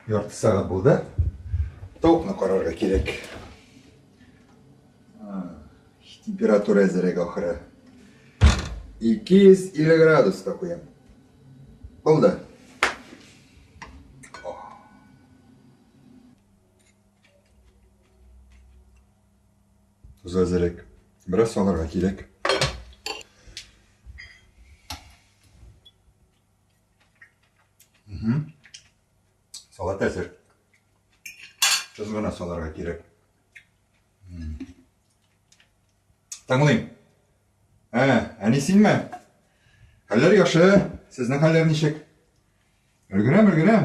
Ярты сәгать булды. Тавыкны карарга кирәк. Температура әзерәк ахыры. 250 градуска куям. Булды. Тоз әзерәк. Бераз салырга кирәк. Салат әзер. Тоз гына салырга кирәк. Тыңлыйм. Ә, әни синме? Хәлләр яхшы. Сезнең хәлләр ничек? Өлгерәм, өлгерәм.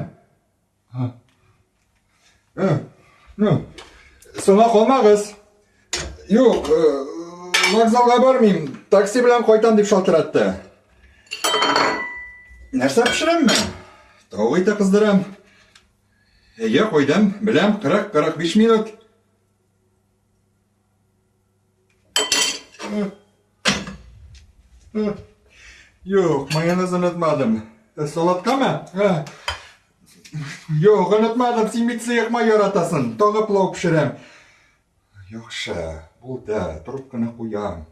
Ну, соңа калмагыз. Юк, вокзалга бармыйм, такси белән кайтам дип шалтыратты. Нәрсә пешерәмме? Тавык ите кыздырам. Әйе, куйдым, беләм, 40-45 минут. Юк, майонез онытмадым. Салаткамы? Юк, онытмадым, син бит сыек май яратасың. Тагы плов пешерәм. Яхшы, булды, трубканы куям.